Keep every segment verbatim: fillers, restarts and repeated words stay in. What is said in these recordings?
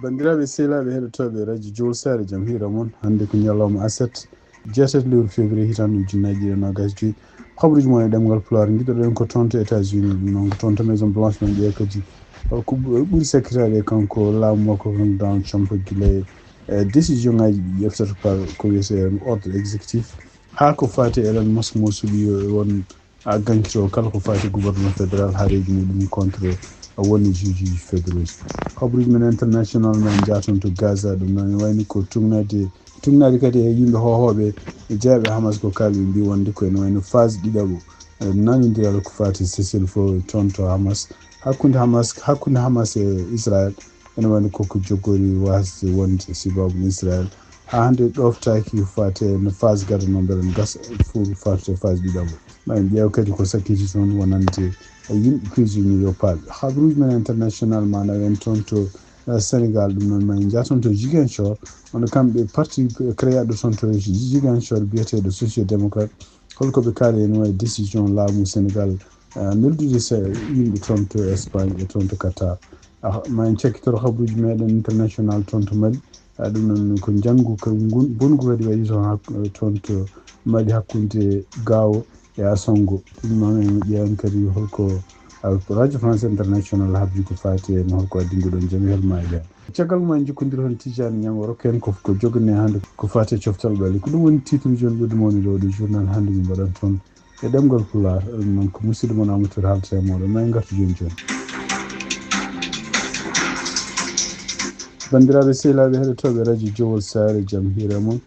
Banndiraaɓe sehilaaɓe heɗotooɓe radio Jowol Saare, jam hiira mon. Hannde ko ñalawma aset, jeetati lewru février, hitaande ujunnaaji ɗiɗi e noogaas e joy. Habruuji mon e ɗemngal Pulaar, ngiɗoɗen ko toon to États-Unis, ɗum noon ko toon to Maison Blanche, men ƴeewa kadi ko ɓuri sakkitaade e kanko laamu makko, kanko Donald Trump, gila e, e décision ŋaaji ɗi ƴeftata par ko wiyetee ordre exécutif. Haa ko faati e Elon Musk mo suɓi yo won a gankito kala ko faati gouvernement fédéral, haareeji muɗum contre wonde juge fédéraux. Habruuji men international, men njaaton to Gaza, ɗum noon ene wayni ko tugnaade, tugnaade kadi e yimɓe hohooɓe e jeyaaɓe Hamas ko kaali, ɓe mbi wonde ko ene wayno phase ɗiɗaɓo, eh, nanondiral ko faati cessez-le-feu toon to Hamas, hakkunde Hamas, hakkunde Hamas e Israël, ene wayno koko joggori wasde wonde sibabu Israël. Haa hannde ɗoftaaki ko faati e no phase gadano mbele no gasa fof faati e phase ɗiɗaɓo. Ma en ƴeew kadi ko sakkiti toon wonande e yimɓe prisonnier yo paal. Habruuji men international ma nawen toon to, eh, Sénégal, ɗum noon ma en njaa toon to Ziguinchor. Wonde kamɓe parti créaɗo toon to Ziguinchor biyeteeɗo Société Démocrate, holko ɓe kaali ene wayi décision laamu Sénégal, eh, neldude se-, yimɓe toon to Espagne e toon to Qatar. Ah, ma en cakkitoro habruuji meɗen international toon to Mali. Ah, ɗum noon ko njanngu ka ngun-, bonngu kadi waɗi toon hak-, toon to Mali hakkunde Gao e Asongo. Ɗum noon en ƴeewan kadi holko, ah, Radio France International habri ko faati e holko addi ngu ɗon jami hol ma e ɓeen. Caggal mum en njokkondir hon Tijani Ñango, rokken ko, ko joginee hannde ko faati e coftal ɓalli. Ko ɗum woni titre uji on ɓurɗi mawnude oo ɗoo journal hannde min mbaɗan toon e ɗemngal Pulaar. Ɗum noon ko musidɗo mon Amadou Touré haalata e mooɗon. Ma en ngartu jooni jooni. Banndiraaɓe sehilaaɓe heɗotooɓe radio Jowol Saare, jam hiira mon.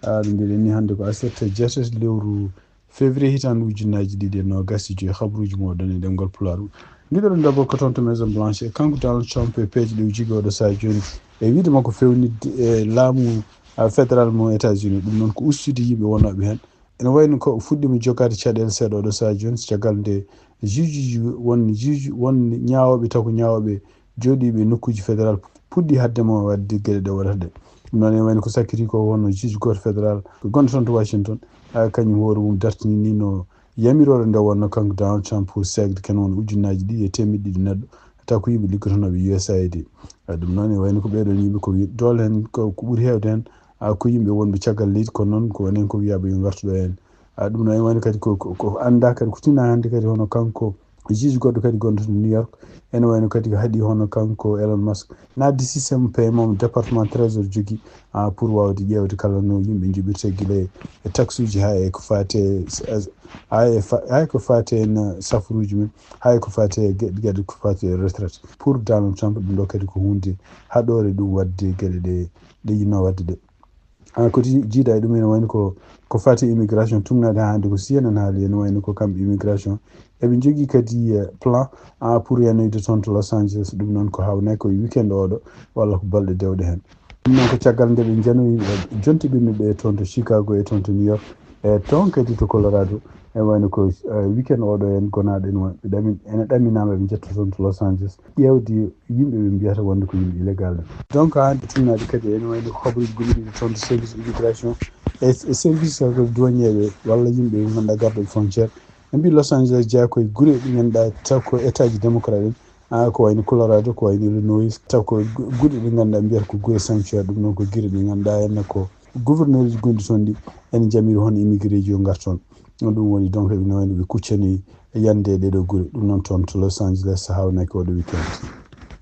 Aɗa mbiɗen ni hannde ko aset jeetati lewru février hitaande ujunnaaji ɗiɗi e noogaas e joy, habruuji mooɗon e ɗemngal Pulaar. Ngiɗoɗen d'abord ko toon to Maison Blanche e kanko Donald Trump e peeje ɗe o jogii oo ɗoo sahaa jooni e wiyde makko fewnitde e laamu, ah, fédéral mo États-Unis. Ɗum noon ko ustude yimɓe wonnooɓe heen. Ene wayno ko fuɗɗiima jogaade caɗeele seeɗa oo ɗoo sahaa jooni, so caggal nde juge uji won, juge won ñaawooɓe taw ko ñaawooɓe jooɗiiɓe e nokkuuji fédéral puɗɗi haɗde mo waɗde geɗe ɗe waɗata ɗe. Ɗum noon ene wayno ko sakkiti ko wonno juge gooto fédéral ko gonɗo toon to Washington, ah, kañum hoore mum dartini ni no yamiroore nde wonno kanko Donald Trump pour seegde ken won ujunnaaji ɗiɗi e teemeɗɗe ɗiɗi neɗɗo, taw ko yimɓe liggotonooɓe U S A I D. Ah, ɗum noon ene wayno ko ɓee ɗoon yimɓe ko wi-, doole heen ko, ko ɓuri heewde heen, ah, ko yimɓe wonɓe caggal leydi, kono noon ko enen ko wiyaaɓe yo ngartu ɗo heen. Ah, ɗum noon ene wayno kadi ko, ko, ko anndaa kadi ko tinaa hannde kadi hono kanko juge goɗɗo kadi gonɗo to New York, ene wayno kadi ko haɗi hono kanko Elon Musk naatde système paiement mo département trésor jogii, ah, pour waawde ƴeewde kala no yimɓe njoɓirta gila e taxe uji haa e ko faati e, haa e fa-, haa e ko faati e no safaruuji men, haa e ko faati e geɗe, geɗe ko faati e retraite. Pour Donald Trump ɗum ɗo kadi ko huunde haɗoore ɗum waɗde geɗe ɗe, ɗe yinnoo waɗde ɗe. Ah, ko ti-, jiida e ɗum ene wayno ko, ko faati immigration tugnaade haa hannde ko C N N haali, ene wayno ko kamɓe immigration eɓe njogii kadi, eh, plan, ah, pour yanoyde toon to Los Angeles. Ɗum noon ko haawnaa ko e weekend oo ɗoo walla ko balɗe dewɗe heen. Ɗum noon ko caggal nde ɓe njanoyi, eh, jontiɓinɓe ɓe toon to Chicago e toon to New York, e toon kadi to Colorado. E wayno ko, eh, weekend oo ɗoo en gonaaɗo ene wa-, ɓe ɗamin-, ene ɗaminaama ɓe njetto toon to Los Angeles ƴeewde yimɓe ɓe mbiyata wonde ko yimɓe illégal en. Donc, haa hannde tugnaade kadi ene wayno ko habruuji goɗɗi ɗiɗi toon to service immigration e, e service douanier ɓe walla yimɓe ɓe ngannduɗaa garɗo frontière. Ɓe mbi Los Angeles jeyaa ko e gure ɗe ngannduɗaa taw ko état ji démocrate en, ah, ko wayno Colorado, ko wayno Illinois, taw ko gu-, gure ɗe ngannduɗaa mbiyata ko gure sanctuaire, ɗum noon ko gure ɗe ngannduɗaa heen ko gouverneur uji gonɗi toon ɗi ene njamiri hono immigré ji yo ngar toon. Ɗum woni donc ene wayno ɓe kuccani yande e ɗee ɗoo gure. Ɗum noon toon to Los Angeles haawnaki oo ɗoo weekend.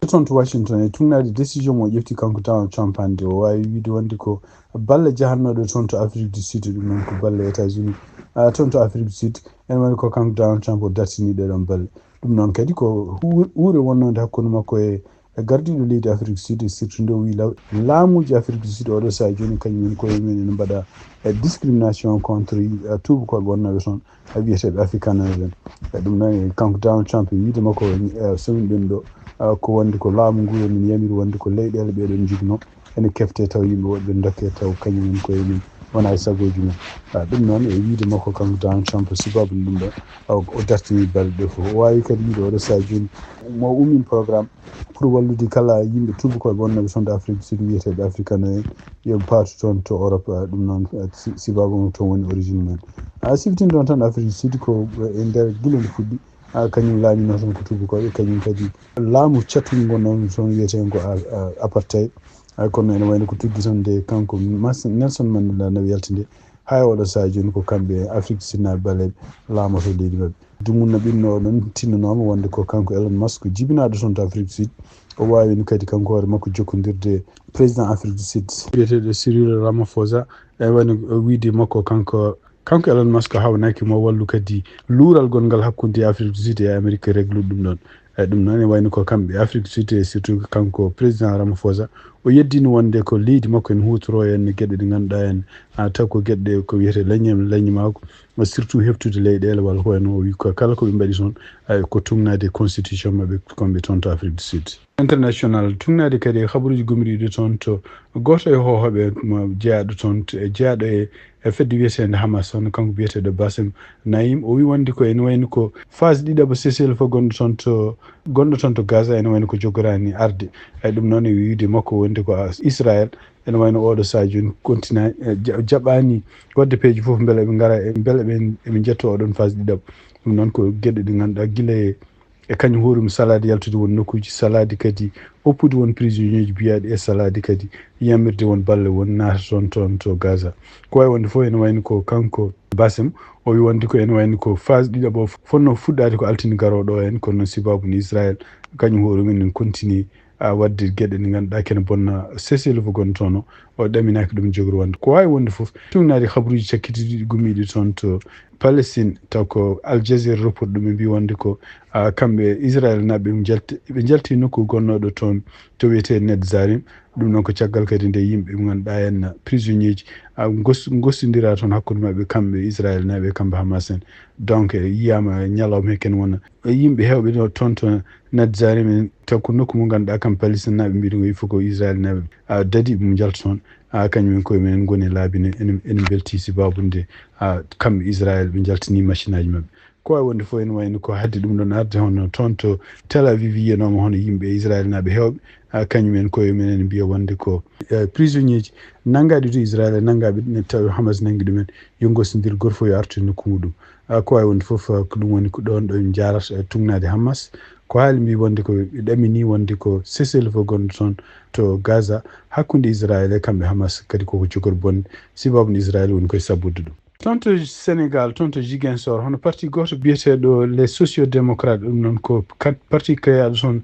Toon to Washington e tugnaade décision mo ƴefti kanko Donald Trump hannde, o waawi wiyde wonde ko balle jahannooɗe toon to Afrique du Sud, ɗum noon ko balle États-Unis, ah, toon to Afrique du Sud, ene wayno ko kanko Donald Trump o dartini ɗee ɗoon balle. Ɗum noon kadi ko hu-, huure wonnonde hakkunde makko e, e gardiiɗo leydi Afrique du Sud, surtout nde o wii law-, laamuuji Afrique du Sud oo ɗoo sahaa jooni kañum en koye mum en ene mbaɗa, eh, discrimination contre, eh, tuubakooɓe wonnooɓe toon, eh, wiyeteeɓe africain en. Eh, ɗum noon, eh, kanko Donald Trump e wiyde makko, eh, so min ɗum ɗo, eh, ko wonde ko laamu ngu emin yamiri wonde ko leyɗeele ɓee ɗoon njoginoo ene kefte taw yimɓe woɗɓe dokke taw kañum en koye mum wonaa e sagooji mum. Ah, ɗum noon e wiyde makko kanko Donald Trump, sababu ɗum ɗo, o, o dartini balɗe ɗe fof. O waawi kadi wiyde oo ɗoo sahaa jooni mo ummin programme pour wallude kala yimɓe tuubakooɓe wonnooɓe toon to Afrique du Sud, wiyeteeɓe africain en, yo ɓe paatu toon to Europe. Ah, ɗum noon, ah, si-, sababu mum toon woni origine mum. Ah, siftin ɗoon tan Afrique du Sud ko e nder gila nde fuɗɗi, Kañum laaminoo toon ko tuubakooɓe, kañum kadi laamu catungu ngon noon toon wiyetee ko apartheid. Kono ene wayno ko tuggi toon nde kanko Nelson Mandela nawi yaltinde, haa e oɗo sahaa jooni ko kamɓe Afrique du Sud naaɓe ɓaleeɓe laamoto leydi maɓɓe. Dumunna ɓinnooɗo noon tinnanooma wonde ko kanko Elon Musk jibinaaɗo toon to Afrique du Sud. O waawino kadi kanko hoore makko jokkondirde président Afrique du Sud biyeteeɗo Cyril Ramaphosa. E wayno o wiide makko kanko kanko Elon Musk hawnaaki mo wallu kadi luural gonngal hakkunde Afrique du Sud e Amérique reglude ɗum ɗoon. E ɗum noon e wayno ko kamɓe Afrique du Sud e surtout kanko président Ramaphosa o yeddino wonde ko leydi makko en huutoroo en geɗe ɗe ngannduɗaa en taw ko geɗe ko wiyetee leññam leññamaaku surtout heɓtude leyɗeele walla ko wayno o wi ko kala ko ɓe mbaɗi toon ko tugnaade constitution maɓɓe kamɓe toon to Afrique du Sud. International tugnaade kadi e habaruuji gomriiɗi toon to gooto e hoohooɓe mo jeyaaɗo toon e jeyaaɗo e e fedde wiyeteende Hamas hono kanko biyeteeɗo Bassem Naim o wi wonde ko ene wayno ko phase ɗiɗaɓo cessez-le-feu gonɗo toon to gonɗo toon to Gaza ene wayno ko jogoraani arde. Ay ɗum noon e wiide makko wonde ko Israël ene wayno oɗo sahaa jooni continue jaɓaani waɗde peeje fof mbele ɓe ngara mbele ɓe ɓe njetto oɗon phase ɗiɗaɓo. Ɗum noon ko geɗe ɗe ngannduɗaa gila e e kañum hoore mum salaade yaltude won nokkuuji, salaade kadi oppude won prisonnier ji biyaaɗi e salaade kadi yamirde won balle won naata toon toon to Gaza. Ko wayi wonde fof ene wayno ko kanko Bassem o wi wonde ko ene wayno ko phase ɗiɗaɓo fotno fuɗɗaade ko altine garooɗo o en kono noon sibabu no Israël kañum hoore mum en continue a waɗde geɗe ɗe ngannduɗaa kene bonna cessez-le-feu gonɗo toon o ɗaminaaki ɗum jogori wonde ko waawi wonde fof tugnaade habaruuji cakkitiiɗi gummiiɗi toon to Palestine taw ko Al Jazeera report ɗum ɓe mbi wonde ko kamɓe Israel naaɓe ɓe njalti ɓe njalti nokku gonnooɗo toon to wiyetee Netzarim. Ɗum noon ko caggal kadi nde yimɓe ɓe ngannduɗaa en prisonnier ji gostondiraa toon hakkunde maɓɓe kamɓe Israel naaɓe kamɓe Hamas en. Donc yiyaama ñalawma he ken wona yimɓe heewɓe ɗo toon to Netzarim en taw ko nokku mo ngannduɗaa kam Palestine naaɓe mbiɗo ngi fof ko Israel naaɓe dadi mo njalta toon. Kañum en koye men ngoni laabi ne ene mbelti sibabu nde kamɓe Israel ɓe njaltini machine aji maɓɓe. Ko wawi wonde fof ene wayno ko haddi ɗum ɗon arde hono toon to Tel Aviv yiyanooma hono yimɓe Israel naaɓe heewɓe kañum en koye men ene mbiya wonde ko prisonnier ji nanngaɗi to Israel e nanngaɓe tawi Hamas nanngi ɗumen yo ngostondir goto fof yo artu e nokku muɗum. Ko wawi wonde fof ko ɗum woni ko ɗon ɗo en jarata e tugnaade Hamas. Ko haali mbi wonde ko ɓe ɗamini wonde ko cessez-le-feu gonɗo toon to Gaza hakkunde Israel e kamɓe Hamas kadi koko jogori bonde sibabu no Israel woni koye sabbude ɗum. Toon to Sénégal toon to Ziguinchor hono parti gooto biyeteeɗo les sociodémocrates ɗum noon ko parti créaɗo toon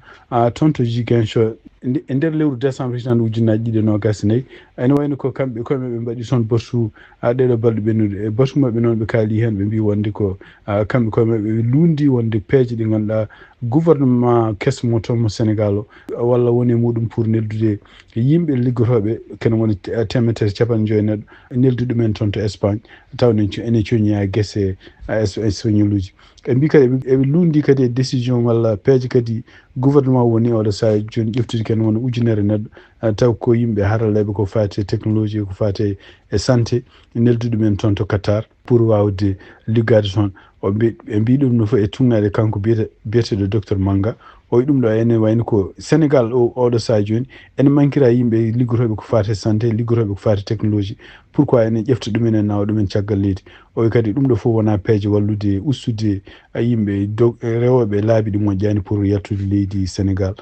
toon to Ziguinchor e nder lewru décembre hitande ujunnaji ɗiɗi e nogas e nayi. Ene wayno ko kamɓe koye maɓɓe mbaɗi toon batu ɗeɗo balɗe ɓennuɗe e batu maɓɓe noon ɓe kaali heen ɓe mbi wonde ko kamɓe koye maɓɓe ɓe lundi wonde peeje ɗe ngannduɗaa gouvernement keso mo toon mo Sénégal o walla woni e muɗum pour neldude yimɓe liggotooɓe kene woni teemedere capanɗe joyi neɗɗo neldi ɗumen toon to Espagne taw ene coñoya gese espagnol uji. Ɓe mbi kadi eɓe lundi kadi e décision walla peeje kadi gouvernement woni oɗo saha jooni ƴeftude kene wona ujunere neɗɗo taw ko yimɓe haralleɓe ko fati e technologie ko fati e santé neldi ɗumen toon to Qatar pour wawde liggade toon. O mbi ɓe mbi ɗum no fof e tugnaɗe kanko biyeteɗo docteur Manga o wi ɗum ɗo ene wayno ko Sénégal o oɗo saha jooni ene mankira yimɓe liggotooɓe ko fati e santé liggotooɓe ko fati e technologie. Pourquoi ene ƴefta ɗumen en nawa ɗumen caggal leydi? O wi kadi ɗum ɗo fof wona peeje wallude ustude yimɓe rewooɓe laabi ɗi moƴƴani pour yaltude leydi Sénégal.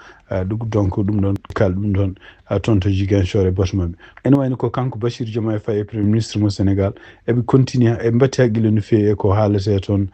Donc ɗum ɗon kal ɗum ɗon toon to Ziguinchor e batu maɓɓe. Ene wayno ko kanko Bassirou Diomaye Faye e premier ministre mo Sénégal eɓe continue eɓe mbatti haqqille no feewi e ko haalete toon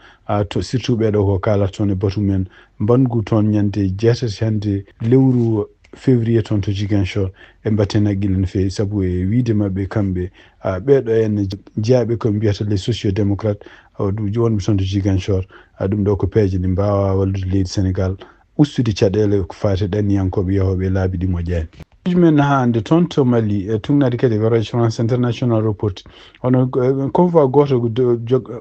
to surtout ɓeɗo ko kaalata toon e batu men mbangu toon ñande jeetati hande lewru février toon to Ziguinchor. Ɓe mbatten haqqille no feewi sabu e wiide maɓɓe kamɓe ɓeɗo en jeyaɓe ko mbiyata les sociodémocrates wonɓe toon to Ziguinchor. Ɗum ɗo ko peeje ɗe mbawa wallude leydi Sénégal ustude caɗele ko fati ɗanniyankoɓe yahoɓe laabi ɗi moƴƴani. Jumen hande toon to Mali e tugnade kadi ko Radio France International Report hono convoi goto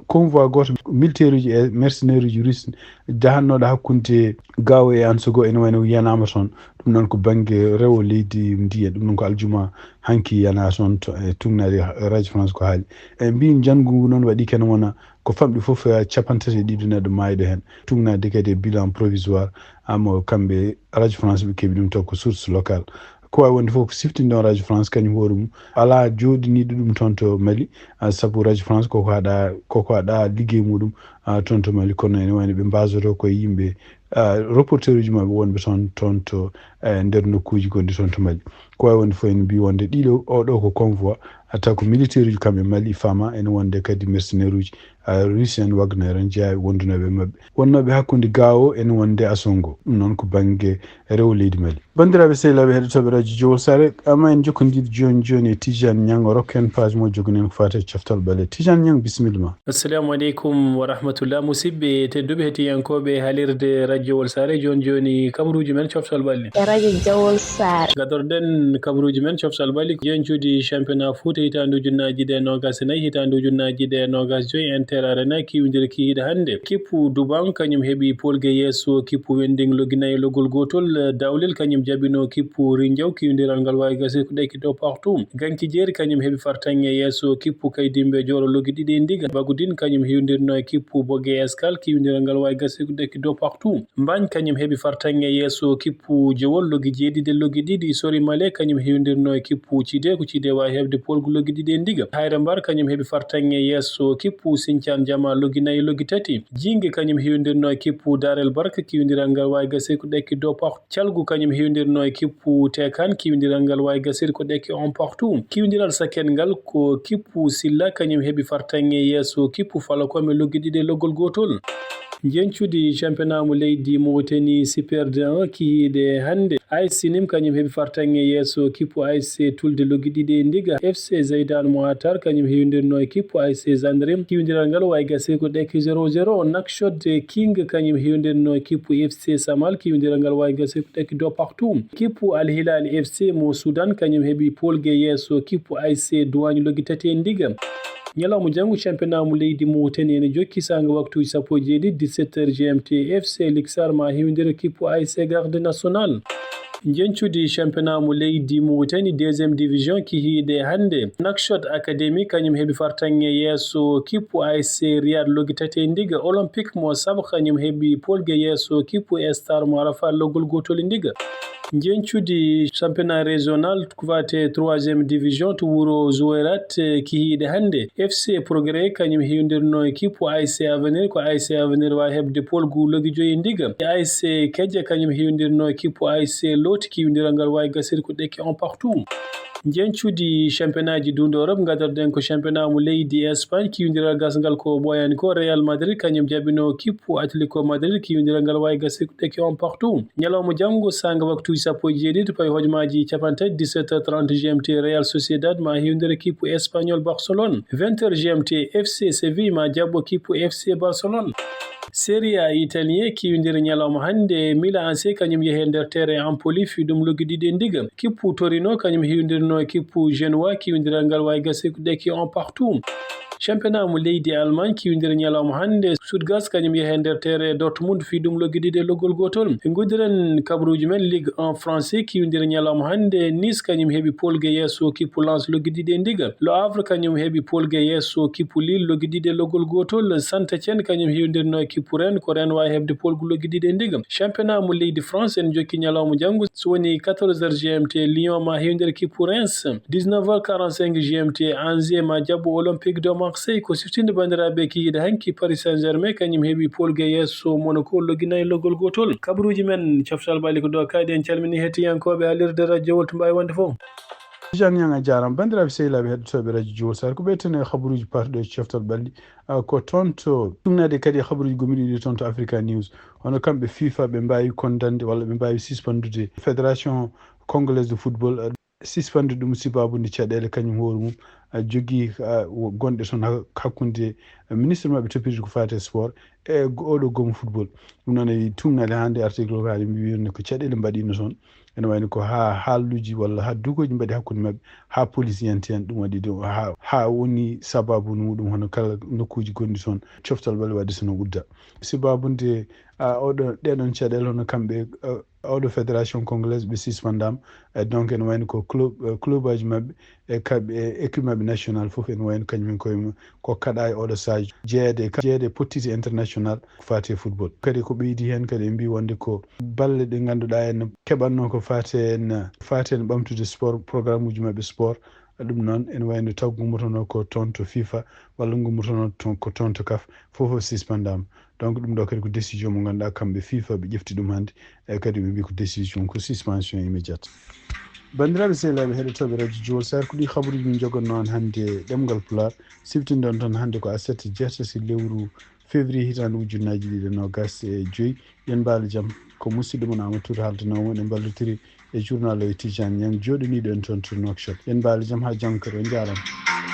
convoi goto militaire uji e mercenaire uji russe jahannoɗo hakkunde Gao e Ansogo ene wayno yanama toon. Ɗum noon ko banggue rewo leydi ndiya ɗum noon ko aljuma hanki yana toon e tugnade Radio France ko haali e mbi janngu ngu noon waɗi kene wona ko famɗi fof capantati e ɗiɗo neɗɗo maayɗo heen. Tugnade kadi e bilan provisoire amo kamɓe Radio France ɓe keeɓi ɗum taw ko source locale. Ko wawi wonde fof ko siftinde on Radio France kañum hoore mum alaa jooɗiniiɗo ɗum toon to Mali. Ah, sabu Radio France koko haɗa koko haɗa liggey muɗum, ah, toon to Mali, kono ene wayno ɓe mbasoto koye yimɓe, ah, reporter uji maɓɓe wonɓe toon toon to eh, nder nokkuuji gonɗi toon to Mali. Ko wawi wonde fof en mbi wonde ɗiɗo oɗo ko convoi, attaque militaire uji kamɓe Mali fama ene wonde kadi mercenaire uji, ah, Russie en, Wagner en, jeeya wondunoɓe e maɓɓe. Wonnooɓe hakkunde Gao ene wonde Asongo. Ɗum noon ko bannge rewo leydi Mali. Banndiraaɓe sehilaaɓe heɗotooɓe Radio Jowol Saare, ama en jokkondir jooni jooni e Tijane Niang, o rokka en page mo jogonen ko faati e coftal ɓale. Tijane Niang, bisimilla ma. Assalamu aleykum wa rahmatullah. Musidɓe tedduɓe heɗiyankooɓe halirde Radio Jowol Saare, jooni jooni kabaruuji men coftal ɓalli. E Radio Jowol Saare. Gadorɗen kabaruuji men coftal ɓalli, jencudi championnat Fouta hitaande ujunnaaji ɗiɗi e noogaas e nayi, hitaande ujunnaaji ɗiɗi e noogaas joyi, Inter Arena kiwindira kihiiɗe hannde. Kippu Duban kañum heɓi polge yeeso kippu Wending loggi nayi loggol gootol. Dawlel kañum jaɓino kippu Rinjaw kiwindiral ngal waawi gasirde ko ɗekki dow partout. Ganki Jeeri kañum heɓi fartaŋŋe yeeso kippu Kaydimbe Jooro loggi ɗiɗi e ndiga. Bagudin kañum hiwdirno e kippu Boge Eskal kiwindiral ngal waawi gasirde ko ɗekki dow partout. Mbaañ kañum heɓi fartaŋŋe yeeso kippu Jowol loggi jeeɗiɗi e loggi ɗiɗi. Sori Male kañum hiwdirno e kippu Cide, ko Cide waawi heɓde polgu loggi ɗiɗi e ndiga. Hayre Mbar kañum heɓi fartaŋŋe yeeso kippu Sincaan Jama loggi nayi loggi tati. Jiinge kañum hiwdirno e kippu Daarel Barka kiwindiral ngal waawi gasirde ko ɗekki dow partout. Calgu kañum hiwdirno e kippu Tekan kiwindiral ngal waawi gasirde ko ɗekki on partout. Kiwindiral saket ngal ko kippu Silla kañum heɓi fartaŋŋe yeeso kippu Falakome loggi ɗiɗi e loggol gootol. Jencudi championnat mo leydi Mauritanie Super D un kihiiɗe hannde. A S Sinim kañum heɓi fartaŋŋe yeeso kippu A S C Tulde loggi ɗiɗi e ndiga. F C Zeydan mo Atar kañum hiwdirno e kippu A S C Gendarme kiwindiral ngal waawi gasirde ko ɗekki zéro zéro. Nouakchott King kañum hiwdirno e kippu F C Samal kiwindiral ngal waawi gasirde ko ɗekki dow partout. Kippu Al Hilal F C mo Sudan kañum heɓi polge yeeso kippu A S C Duwaañ loggi tati e ndiga. Ñalawma janngo championnat mo leydi Mauritanie ene jokki saanga waktuuji sappo e jeeɗiɗi, dix-sept heures G M T. F C Luxor ma hiwdira kippu A S C Garde Nationale. Jencudi championnat mo leydi Mauritanie deuxième division kihiiɗe hannde. Nouakchott Academy kañum heɓi fartaŋŋe yeeso kippu A S C Riyad loggi tati e ndiga. Olympique mo Sab kañum heɓi polge yeeso kippu Star mo Arafat loggol gootol e ndiga. Jencudi championnat régional ko faati e troisième division to wuro Zouairat, eh, kihiiɗe hannde. F C Progrès kañum hiwdirno e kippu A S C Avenir, ko A S C Avenir waawi heɓde polgu loggi joyi e ndiga. A S C Kejja kañum hiwdirno e kippu A S C Looti, kiwindiral ngal waawi gasirde ko ɗekki on partout. Jencudi championnat ji duunde Europe, ngadorɗen ko championnat mo leydi Espagne, kiwindiral gasngal ko ɓooyaani ko. Real Madrid kañum jaɓino kippu Atletico Madrid, kiwindiral ngal waawi gasirde ko ɗekki on partout. Ñalawma janngo saanga waktuuji sappo e jeeɗiɗi, pawi hojomaaji capanɗe tati, dix-sept heures trente G M T, Real Sociedad ma hiwdira kippu Espagnol Barcelone. Vingt heures G M T, F C Séville ma jaɓɓo kippu F C Barcelone. Serie A italien kiwindira ñalawma hannde, Milan A C kañum yehe nder terrain Empoli fii ɗum loggi ɗiɗi e ndiga. Kippu Torino kañum hiwdirno e kippu Genoa, kiwindiral ngal waawi gasirde ko ɗekki on partout. Championnat mo leydi Allemagne kiwindira ñalawma hannde, Stuttgart kañum yehe nder terrain Dortmund fii ɗum loggi ɗiɗi e loggol gootol. Ɓe nguddiren kabaruuji men Ligue un français kiwindira ñalawma hannde, Nice kañum heɓi polge yeeso kippu Lens loggi ɗiɗi e ndiga. Le Havre kañum heɓi polge yeeso kippu Lille loggi ɗiɗi e loggol gootol. Saint-Étienne kañum hiwdirno e kippu Rennes, ko Rennes waawi heɓde polgu loggi ɗiɗi e ndiga. Championnat mo leydi France en jokki ñalawma janngo, so woni quatorze heures G M T, Lyon ma hiwdira kippu Reims. Dix-neuf heures quarante-cinq G M T, Angers ma jaɓɓo Olympique de Marseille. Ko siftinde banndiraaɓe kihiiɗe hanki, Paris Saint-Germain kañum heɓi polge yeeso Monaco loggi nayi loggol gootol. Kabaruuji men coftal ɓalli ko ɗo kaaɗi. En calmini heɗiyankooɓe halirde Radio Jowol to mbaawi wonde fof. Jean Niang, a jaaraama. Banndiraaɓe sehilaaɓe heɗotooɓe Radio Jowol Saare, ko ɓeyten e kabaruuji paatuɗo e coftal ɓalli, ah, ko toon to, ɗum naati kadi e kabaruuji gomɗinɗi toon to Africa News. Hono kamɓe FIFA ɓe mbaawi condamnde walla ɓe mbaawi suspendude Fédération Congolaise de Football, ah, suspende ɗum sababude caɗeele kañum hoore mum, ah, jogii, ah, wo-, gonɗe toon ha-, hakkunde, ah, ministre maɓɓe toppitiiɗo ko faati e sport e go-, oɗo goomu football. Ɗum noon e tuumnaade hannde article o kaali mbi wiyande ko caɗeele mbaɗiino toon. Ene wayno ko haa haaluuji walla haa dogooji mbaɗi hakkunde maɓɓe, haa police yanti heen. Ɗum waɗi ɗum haa, haa woni sababu muɗum hono kala nokkuuji gonɗi toon, coftal ɓalli waɗi so no udda. Sababu nde a oɗo ɗeɗon caɗele hono kamɓe, eh, oɗo fédération congolaise ɓe suspendama. E donc ene wayno ko club, eh, club aji maɓɓe e kaɓe e équipe maɓɓe national fof ene wayno kañum en koye mum ko kaɗa e oɗo sajo jeeyede ka jeeyede pottiti international ko fati e football. Kadi ko ɓeydi hen kadi ɓe mbi wonde ko balle ɗe ganduɗa en keɓanno ko fati en fati en ɓamtude sport programme uji maɓɓe sport. Ɗum noon ene wayno taw gummotono ko toon to fifa walla gummotono toon ko toon to kaf fof o suspendama. Donc ɗum ɗo kadi ko décision mo ganduɗa kamɓe fifa ɓe ƴefti ɗum hannde. E kadi ɓe mbi ko décision ko suspension immédiate. Bandiraɓe sehlaɓe heɗotoɓe radio jowol sar ko ɗi habaruji min joggonno on hannde e ɗemgal pular siftindon tan hannde ko aset jeetati lewru février hitande ujunnaji ɗiɗi e nogas e joyyi. Yen mbaalo jam. Ko musidɗo mon Amadou Touré haaldanoo mon e mballotiri e journal o e Tijane Niang jooɗoniiɗo en toon to Nouakchott. Yen mbaalo jam haa janngo kadi, on njaaraama.